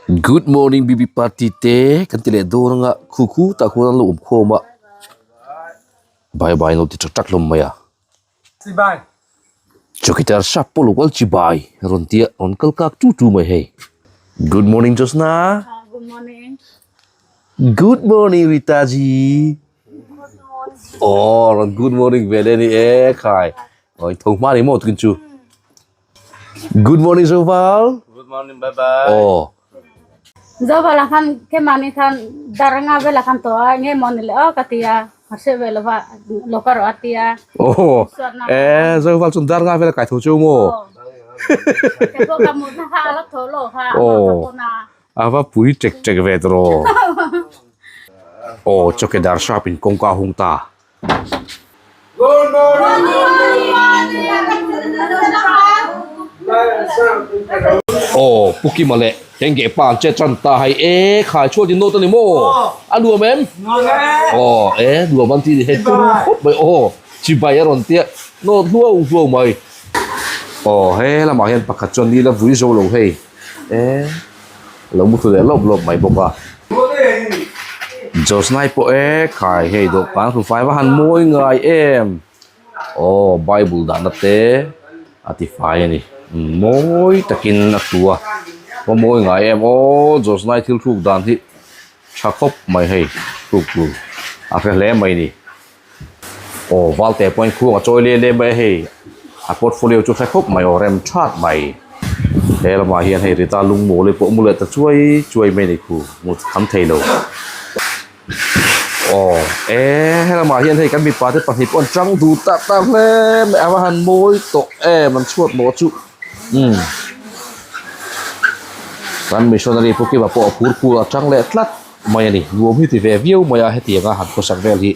Good morning BB party te kan ti leh dawn anga khu khu tah khuan an lo awm khawm a bye bye an lo ti tak tak hlawm mai a chowkidar sap pawh lo kal chi bai a rawn ti a rawn kal kak tu tu mai hei good morning Josna good morning Rita ji aw rawn good morning ve leh a ni e khai aw in tho hma ni maw tukin chu. Good morning Zoval. Good morning bye bye. Oh. Zoval khan ke mani khan daranga vela khan to a nge mon le o katia hase vela va lokar atia. Oh. Eh Zoval chun daranga vela kai tho chu mo. Ke ko ka mu na kha ala tho lo kha. Oh. Ava pui tek tek ve tro. Oh chokidar shop in kawngka hung ta. Good morning. Aw Pu Kima leh Tengge pa an che tan ta hei e khai chhuat in nawt a ni maw a nuam em aw e nuam an ti ni hei turu khawp mai aw chibai a rawn tia nawt hluau hluau mai aw he lamah hian pakhat chuan ni la vui zo lo hei e. Lo mu thlu leh lawp lawp mai bawk a. Josnai pawh e khai hei dawhkan hru fai va han mawi ngai em aw bible dahna te a ti fai a ni mawi takin a tu a va mawi ngai em aw Josnai thil thluk dan hi tha khawp mai hei thluk tur a hre hle mai a ni. Aw Valte pawhin khuang a chawi leh leh mai a hei a portfolio chu hre khawp mai aw rem that mai he lamah hian hei Rita lungmawl hi pawh mu leh ta chuai chuai mai a ni khu hmu tham thei lo aw e he lamah hian hei kan mipa te pahnih pawh an tang duh tak tak hle mai a va han mawi tawh em an chhuat mawh chu umm kan missionary pu Kima pawh a phur phur a tang leh tlat. mai a ni nuam hi ti ve viau mai a hetianga han khawsak vel hi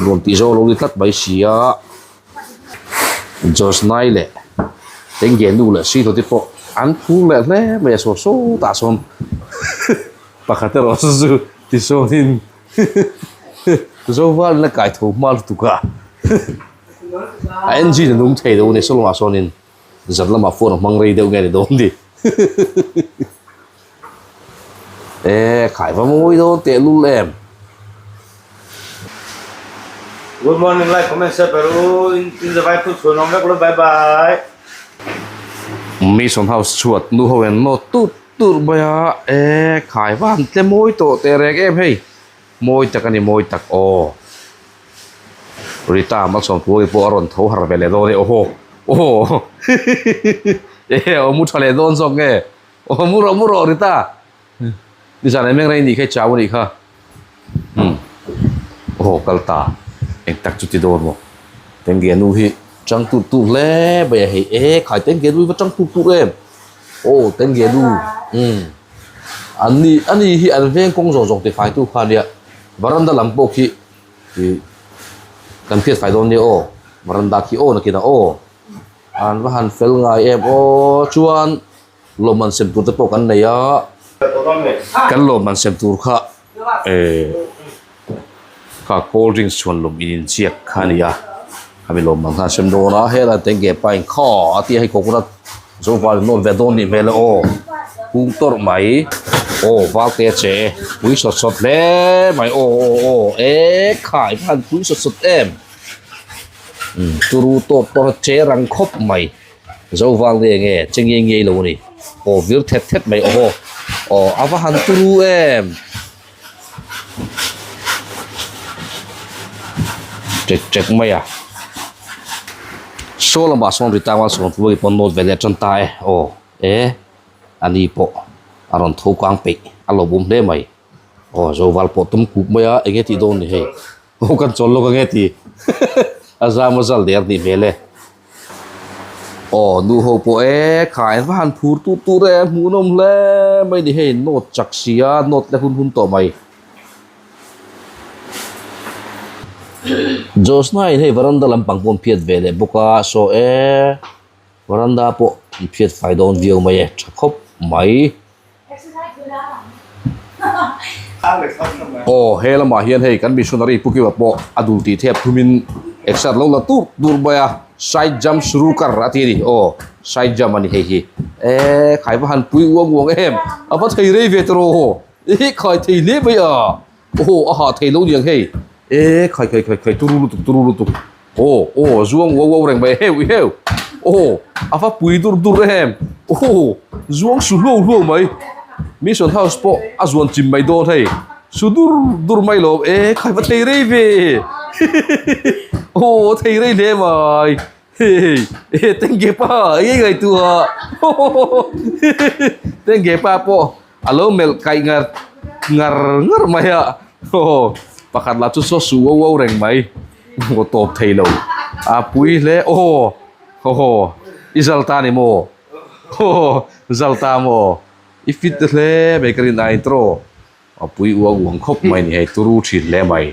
nuam tih zawk lo ni tlat mai si a Josnai leh Tengge nu leh Sino te pawh an phur leh hle mai a saw sawtah sawn pakhat erawh chu chu tisawnin Zovalin a kai tho hma lutuk a a engine a nung thei lo a ni saw lamah sawnin zan lamah phone a hmang rei deuh nge ni dawn ni. E khai va mawi dawn teh lul em. Good morning like comment share peru in in zavai phu chhuan awm vek lo bye bye. Mission house chhuat nu ho in nawt tut tut mai a e khai va han tle mawi tawh teh reng em hei mawi tak a ni mawi tak aw Rita Malsawmpuii pawh a rawn tho har ve leh dawn e awhaw awhaw e aw mu tha leh dawn zawk nge. Aw mu rawh mu rawh Rita nizan em eng rei nih kha i chau anih kha umm aw kal ta eng tak chu ti dawn maw Tengge nu hi chang tur tur hle mai a hei e khai Tengge nu hi va chang tur tur em aw Tengge nu umm an ni ani hi an veng kawng zawng zawng tifai tu kha ania varanda lam pawh khi ih kan hriat fai dawn nia aw varanda khi aw nakinah aw. An va han fel ngai em aw chuan lawmman sem tur te pawh kan nei a kan lawmman sem tur kha eh kha cold drinks chhuan lawm in inziak kha a ni a khami lawmman kha an sem dawn a helai teng ge pa in kha a tia hei coconut zo val in nawm ve dawn nih hmel e aw kung tawrh mai aw val te a che e pui sawt sawt hle mai aw aw aw e khai va han pui sawt sawt em. Turu tawp pawh a che rang khawp mai zo vang nge nge che ngei ngei lo a ni aw vir thet thet mai aw aw a va han turu em ṭek ṭek mai a saw lamah sawn ri tang a sawn pawh pawn nawt ve leh tan ta e aw e a ni pawh a rawn tho kang peih a lo bum hle mai aw zo val pawh tum kuk mai a eng nge tih dawn ni hei. Aw kan chawl lawk ange ti a zam a zal der nih hmel e. Aw nu ho pawh e khai va han phur tut tur e hmuhnawm hle mai ni hei note chak si a note le hun hun tawh mai. Josna in hei varanda lampang pawh an phiat ve leh bawk a saw e varanda pawh an phiat fai dawn viau mai e tha khawp mai. Aw he lamah hian hei kan missionary Pu Kiva pawh a dul tih thep thumin exer lo la tur tur mai a side jump shuru kar a ti a ni aw Side jump a ni hei hi eee khai va han pui uang uang em a va thei rei ve tawh rawh ehe khai thei hle mai a aw a hah thei lo niang hei eee khai khai khai khai turu lutuk turu lutuk aw aw zuang uau uau reng mai heu heu aw a va pui dur dur em aw zuang su hluau hluau mai mission house pawh a zuan chim mai dawn hei su dur dur mai lo eee khai va thei rei ve hihihi aw a thei rei hle mai. Hei eh tengge pa ei ngai tu a tengge pa pawh a lo melh kaih ngar ngar ngar mai a aw pakhat lah chu saw su uau uau reng mai aw tawp thei lo a pui hle aw aw i zal ta ni maw aw zal ta maw i fit hle mai ka rin a intro. A pui uang uang khawp mai ni hei turu thin hle mai.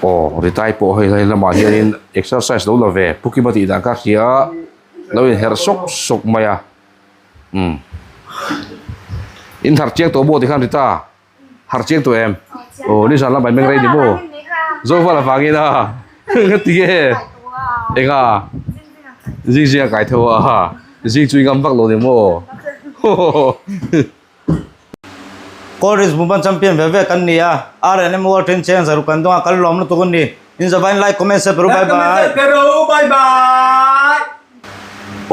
Aw Ritai pawh hei hei lamah hianin exercise lo la ve Pu Kima tih dan kha hria lo inherh sawk sawk mai a umm in harh chiang tawh maw tikhan Rita harh chiang tawh em aw nizan lamah i meng rei ni maw Zovala vangin a nga ti nge enga zing zing a kai tho a zing chu i ngam vak lo ni maw. College Movement Champion ve ve kan ni a, RNM World Train Cheng zaruk kan dawng a, kan lawm lutuk an ni. In zavain like comment share peru bye bye. Peru bye bye.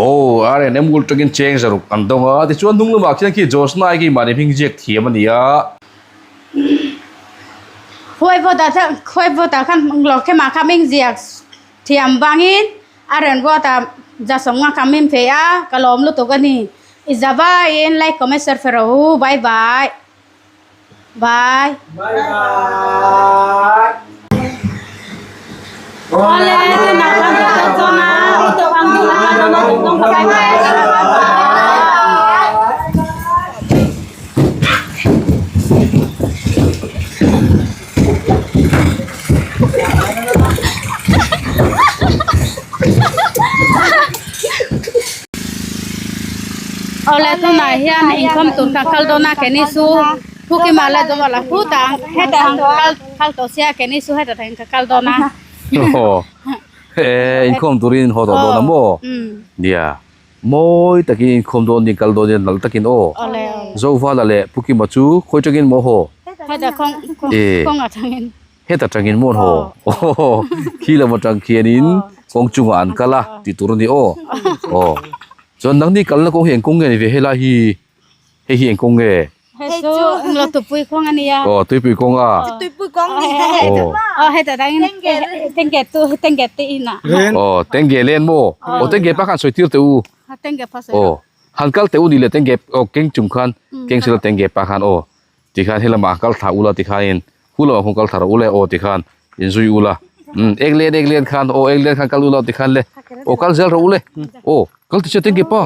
Aw RNM World Train Cheng zaruk an dawng a, tichuan hnung lamah khian khi Josna hi mahni hming ziak thiam a ni a. Khuai vawtah khuai vawtah khan lawkthemah kha hming ziak thiam vangin A rawn ruat a, Jasawm nga ka min phei a, ka lawm lutuk a ni. I za vaiin like comment share fe rawh u, bye bye. Bye. Bye bye. Awle, tunah khan ka kal dawn a, ang duh ka kal dawn a, duh dawng ka bye bye. Awle tunah hian inkhawm tur kha kal dawn a keini chu thu kima la dawn a khutah hetah ang kal kal tawh sia keini chu hetah thleng ka kal dawn a. Aw inkhawm turin in haw tawh dawn a maw? Nia. Mawi takin inkhawm dawn ni kal dawn nia nalh takin aw. Zovala leh Pu Kima chu khawi tangin maw haw? Heta kawng kawng atangin. Heta tangin maw an haw? Aw khi lam atang khianin kawng chungah an kal a tih tur a ni aw. Aw chuan nangni kalna kawng hi eng kawng nge ni ve helai hi? Hei hi eng kawng nge? Hei chu lo tupui kawng a nia. Aw tuipui kawng a. Tuipui kawng ni. Aw. Aw heta tangin tengge tu tengge te ina. Aw tengge len maw? Aw tengge pa khan sawi tir teh u. Tengge pa sawi. Aw han kal teh u ni le tengge aw keng chung khan keng sila tengge pa khan aw tikhan helamah kal thla ula tikhanin hu lamah khawn kal thla rawh u le aw tikhan inzui ula umm ek len ek len khan aw ek len khan kal ula tikhan le aw kal zel rawh u le aw kal ti che tengge pa.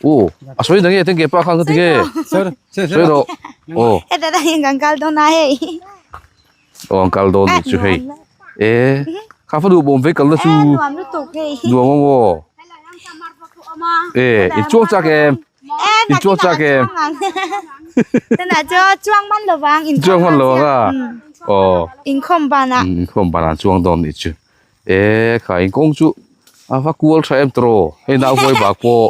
Aw a sawi na nge tengge pa khan ka ti nge sawi rawh aw Heta ta hian kan kal dawn a hei. Aw an kal dawn nih chu hei e kha fa duh bawm ve kal na chu Nuam lutuk hei. Nuam awm aw e in chuang chak em in chuang chak em Tana chu chuang man lovang in chuang man lovang a aw inkhawm banah inkhawm banah chuang dawn nih chu. E kha in kawng chu a va kual tha em tawh hei nau huai bak pawh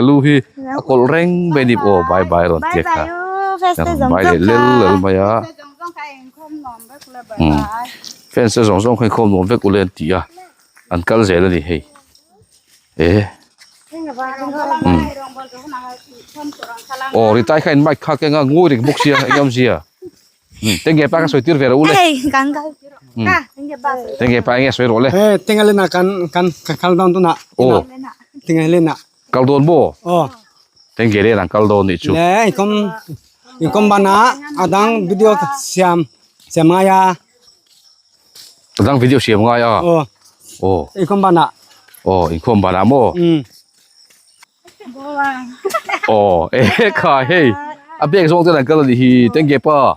lu hi a kawlh reng mai ni aw bye bye rawn tiak kha bye leh lel lel mai a fans te zawng zawng kha inkhawm nuam vek ule an ti a an kal zel a ni hei e aw ritai kha in mic kha keng a ngawi reng bawk sia eng awmzia. Tengge pa ka sawi tir ve rawh u le. Hei kan kal. Ha tengge pa. Tengge pa enge sawi rawh le. He tengge lena kan kan kal dawn tuna. Oh. Tengge lena. Kal dawn maw? Oh. Tengge lena an kal dawn nih chu. Le inkom inkom bana adang video siam siam ngai a. Adang video siam ngai a. Oh. Oh. Inkom bana. Oh inkhawm bana maw? Aw e kha hei a bag zawng ten an kal anih hi tengge pa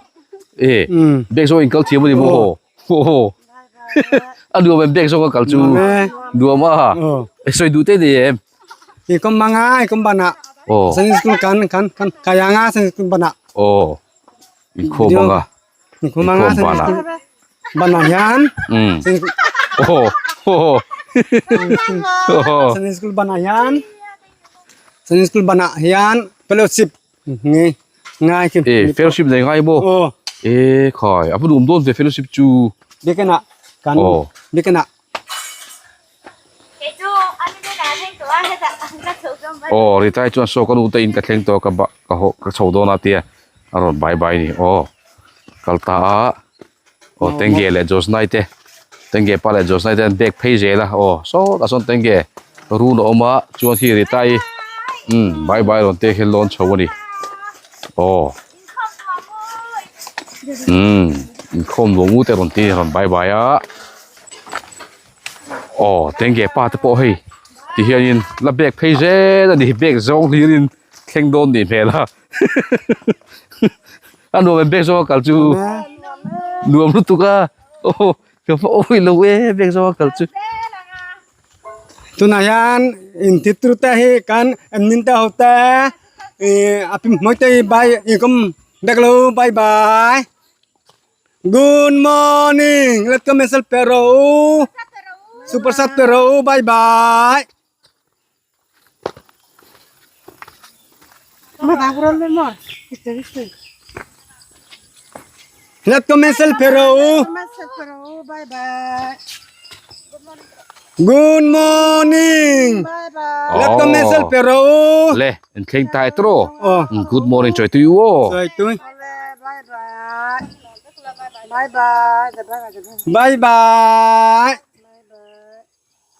e bag zawng in kal thiam ani maw aw a nuam em bag zawng a kal chu nuam a e sawi duh te ni em i kom manga i kom bana aw san school kan kan kan kayanga san school bana aw in khawm anga in khawm anga san school bana hian aw aw. Aw. Sunday school banah hian Sunday school banah hian fellowship nge ngai khi. E fellowship nei ngai maw? Aw. E khai a va nuam dawn ve fellowship chu. Biakin ah kan biakin ah. Aw Ritai chuan saw ka nu te in ka thleng tawh ka ba ka haw ka chho dawn a tia a rawn bye bye ni aw kal ta a aw Tengge leh Josnai te Tengge pa leh Josnai te an bag phei zel a aw sawtah sawn Tengge run a awm a chuan khi Ritai umm bye bye rawn te khi lawn chho a ni aw umm inkhawm luang u te rawn ti rawn bye bye a. Aw tenge pa te pawh hei ti hianin la bag phei zel a ni bag zawng hlirin thleng dawn nih hmel a a nuam em bag zawnga kal chu nuam lutuk a aw ka va awih lo e bag zawnga kal chu. Tunah hian inthitru te hi kan admin te ho te ih a pi hmawih te hi bye inkhawm vek lo bye bye. Good morning let comment sel pe rawh u super sub pe rawh u bye bye. Let comment sel pe rawh u. Good morning. Let comment sel pe rawh u. Le in thleng tai tro. Good morning choi tui u aw. Choi tui. Bye bye. Bye bye.